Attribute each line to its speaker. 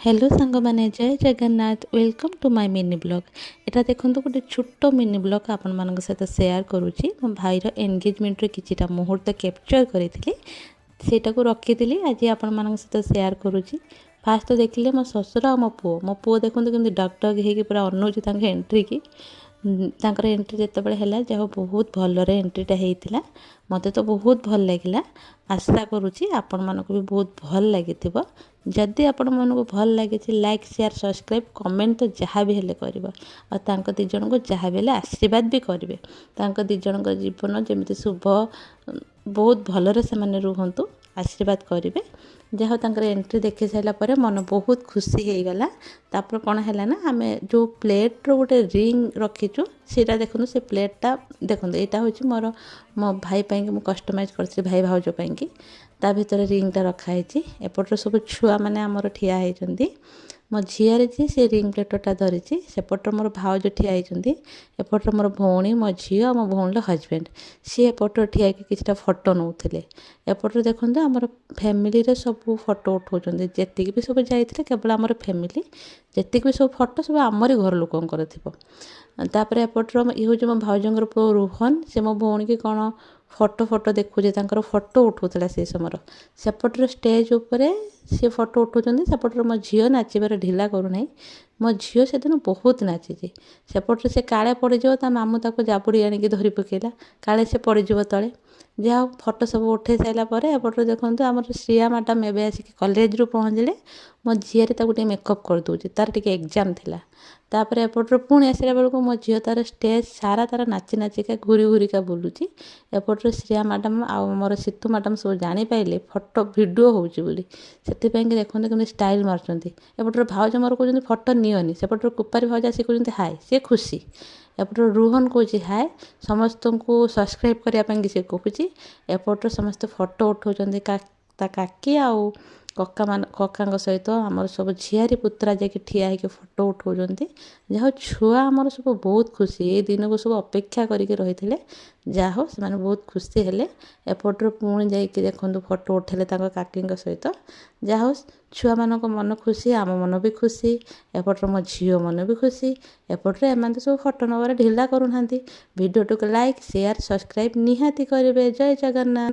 Speaker 1: Hello ସାଙ୍ଗମାନେ, ଜୟ Jagannath. Welcome to my mini vlog. ଏଇଟା ଦେଖନ୍ତୁ, ଗୋଟେ ଛୋଟ ମିନି ବ୍ଲଗ୍ ଆପଣମାନଙ୍କ ସହିତ ସେୟାର କରୁଛି। ମୋ ଭାଇର ଏନଗେଜମେଣ୍ଟରେ କିଛିଟା ମୁହୂର୍ତ୍ତ କ୍ୟାପଚର୍ କରିଥିଲି, ସେଇଟାକୁ ରଖିଥିଲି, ଆଜି ଆପଣମାନଙ୍କ ସହିତ ସେୟାର କରୁଛି। ଫାଷ୍ଟ ତ ଦେଖିଲେ ମୋ ଶ୍ୱଶୁର ଆଉ ମୋ ପୁଅ। ମୋ ପୁଅ ଦେଖନ୍ତୁ କେମିତି ଡକ୍ ଡକ୍ ହେଇକି ପୁରା ଅନଉଛି ତାଙ୍କ ଏଣ୍ଟ୍ରିକି। ତାଙ୍କର ଏଣ୍ଟ୍ରି ଯେତେବେଳେ ହେଲା, ଯାହା ବହୁତ ଭଲରେ ଏଣ୍ଟ୍ରିଟା ହେଇଥିଲା। ମୋତେ ତ ବହୁତ ଭଲ ଲାଗିଲା। ଆଶା କରୁଛି ଆପଣମାନଙ୍କୁ ବି ବହୁତ ଭଲ ଲାଗିଥିବ। ଯଦି ଆପଣମାନଙ୍କୁ ଭଲ ଲାଗିଛି, ଲାଇକ୍, ସେୟାର, ସବସ୍କ୍ରାଇବ୍, କମେଣ୍ଟ ତ ଯାହା ବି ହେଲେ କରିବ ଆଉ ତାଙ୍କ ଦୁଇ ଜଣଙ୍କୁ ଯାହା ବି ହେଲେ ଆଶୀର୍ବାଦ ବି କରିବେ। ତାଙ୍କ ଦୁଇ ଜଣଙ୍କ ଜୀବନ ଯେମିତି ଶୁଭ, ବହୁତ ଭଲରେ ସେମାନେ ରୁହନ୍ତୁ, ଆଶୀର୍ବାଦ କରିବେ। ଯାହା ତାଙ୍କର ଏଣ୍ଟ୍ରି ଦେଖି ସାରିଲା ପରେ ମନ ବହୁତ ଖୁସି ହେଇଗଲା। ତାପରେ କ'ଣ ହେଲା ନା, ଆମେ ଯେଉଁ ପ୍ଲେଟ୍ର ଗୋଟେ ରିଙ୍ଗ ରଖିଛୁ, ସେଇଟା ଦେଖନ୍ତୁ, ସେ ପ୍ଲେଟ୍ଟା ଦେଖନ୍ତୁ। ଏଇଟା ହେଉଛି ମୋର ମୋ ଭାଇ ପାଇଁକି ମୁଁ କଷ୍ଟମାଇଜ୍ କରିଥିଲି, ଭାଇ ଭାଉଜ ପାଇଁକି। ତା ଭିତରେ ରିଙ୍ଗଟା ରଖାହେଇଛି। ଏପଟରେ ସବୁ ଛୁଆମାନେ ଆମର ଠିଆ ହେଇଛନ୍ତି। ମୋ ଝିଆରୀ ଯିଏ, ସେ ରିଙ୍ଗ ପ୍ଲେଟରଟା ଧରିଛି। ସେପଟରେ ମୋର ଭାଉଜ ଠିଆ ହେଇଛନ୍ତି। ଏପଟରେ ମୋର ଭଉଣୀ, ମୋ ଝିଅ ଆଉ ମୋ ଭଉଣୀର ହଜବେଣ୍ଡ, ସିଏ ଏପଟରେ ଠିଆ ହେଇକି କିଛିଟା ଫଟୋ ନେଉଥିଲେ। ଏପଟରେ ଦେଖନ୍ତୁ, ଆମର ଫ୍ୟାମିଲିରେ ସବୁ ଫଟୋ ଉଠାଉଛନ୍ତି। ଯେତିକି ବି ସବୁ ଯାଇଥିଲେ, କେବଳ ଆମର ଫ୍ୟାମିଲି, ଯେତିକି ବି ସବୁ ଫଟୋ ସବୁ ଆମରି ଘର ଲୋକଙ୍କର ଥିବ। ତାପରେ ଏପଟର ଇଏ ହେଉଛି ମୋ ଭାଉଜଙ୍କର ପୁଅ ରୋହନ। ସେ ମୋ ଭଉଣୀକି କ'ଣ ଫଟୋ ଫଟୋ ଦେଖୁଛି, ତାଙ୍କର ଫଟୋ ଉଠାଉଥିଲା ସେ ସମୟର। ସେପଟର ଷ୍ଟେଜ୍ ଉପରେ ସେ ଫଟୋ ଉଠାଉଛନ୍ତି। ସେପଟରେ ମୋ ଝିଅ ନାଚିବାର ଢିଲା କରୁନାହିଁ। ମୋ ଝିଅ ସେଦିନ ବହୁତ ନାଚିଛି। ସେପଟରେ ସେ କାଳେ ପଡ଼ିଯିବ, ତା ମାମୁଁ ତାକୁ ଜାବୁଡ଼ି ଆଣିକି ଧରି ପକେଇଲା, କାଳେ ସେ ପଡ଼ିଯିବ ତଳେ। ଯାହା ହଉ, ଫଟୋ ସବୁ ଉଠେଇ ସାରିଲା ପରେ ଏପଟରେ ଦେଖନ୍ତୁ, ଆମର ଶ୍ରୀୟା ମ୍ୟାଡ଼ାମ୍ ଏବେ ଆସିକି କଲେଜରୁ ପହଞ୍ଚିଲେ। ମୋ ଝିଆରୀ ତାକୁ ଟିକେ ମେକଅପ୍ କରିଦେଉଛି, ତାର ଟିକେ ଏକ୍ଜାମ୍ ଥିଲା। ତାପରେ ଏପଟରୁ ପୁଣି ଆସିଲା ବେଳକୁ ମୋ ଝିଅ ତାର ଷ୍ଟେଜ୍ ସାରା ତାର ନାଚି ନାଚିକା ଘୁରି ଘୁରିକା ବୁଲୁଛି। ଏପଟରେ ଶ୍ରୀୟା ମ୍ୟାଡ଼ାମ୍ ଆଉ ମୋର ସିତୁ ମ୍ୟାଡ଼ାମ୍ ସବୁ ଜାଣିପାରିଲେ ଫଟୋ ଭିଡ଼ିଓ ହେଉଛି ବୋଲି, ସେଥିପାଇଁକି ଦେଖନ୍ତୁ କେମିତି ଷ୍ଟାଇଲ୍ ମାରୁଛନ୍ତି। ଏପଟରେ ଭାଉଜ ମୋର କହୁଛନ୍ତି, ଫଟୋ ନିଅନି। ସେପଟରୁ କୁପାରୀ ଭାଉଜ ଆସି କହୁଛନ୍ତି ହାଏ, ସେ ଖୁସି। ଏପଟରୁ ରୋହନ କହୁଛି ହାଏ, ସମସ୍ତଙ୍କୁ ସବସ୍କ୍ରାଇବ୍ କରିବା ପାଇଁକି ସେ କହୁଛି। ଏପଟରୁ ସମସ୍ତେ ଫଟୋ ଉଠାଉଛନ୍ତି ତା କାକି ଆଉ କକା ମାନ, କକାଙ୍କ ସହିତ ଆମର ସବୁ ଝିଆରୀ ପୁତୁରା ଯାଇକି ଠିଆ ହେଇକି ଫଟୋ ଉଠାଉଛନ୍ତି। ଯାହା ହଉ, ଛୁଆ ଆମର ସବୁ ବହୁତ ଖୁସି। ଏଇ ଦିନକୁ ସବୁ ଅପେକ୍ଷା କରିକି ରହିଥିଲେ। ଯାହା ହଉ, ସେମାନେ ବହୁତ ଖୁସି ହେଲେ। ଏପଟରୁ ପୁଣି ଯାଇକି ଦେଖନ୍ତୁ, ଫଟୋ ଉଠାଇଲେ ତାଙ୍କ କାକିଙ୍କ ସହିତ। ଯାହା ହଉ, ଛୁଆମାନଙ୍କ ମନ ଖୁସି, ଆମ ମନ ବି ଖୁସି। ଏପଟରେ ମୋ ଝିଅ ମନ ବି ଖୁସି। ଏପଟରେ ଏମାନେ ତ ସବୁ ଫଟୋ ନେବାରେ ଢିଲା କରୁନାହାନ୍ତି। ଭିଡ଼ିଓଟିକୁ ଲାଇକ୍, ସେୟାର, ସବସ୍କ୍ରାଇବ୍ ନିହାତି କରିବେ। ଜୟ ଜଗନ୍ନାଥ।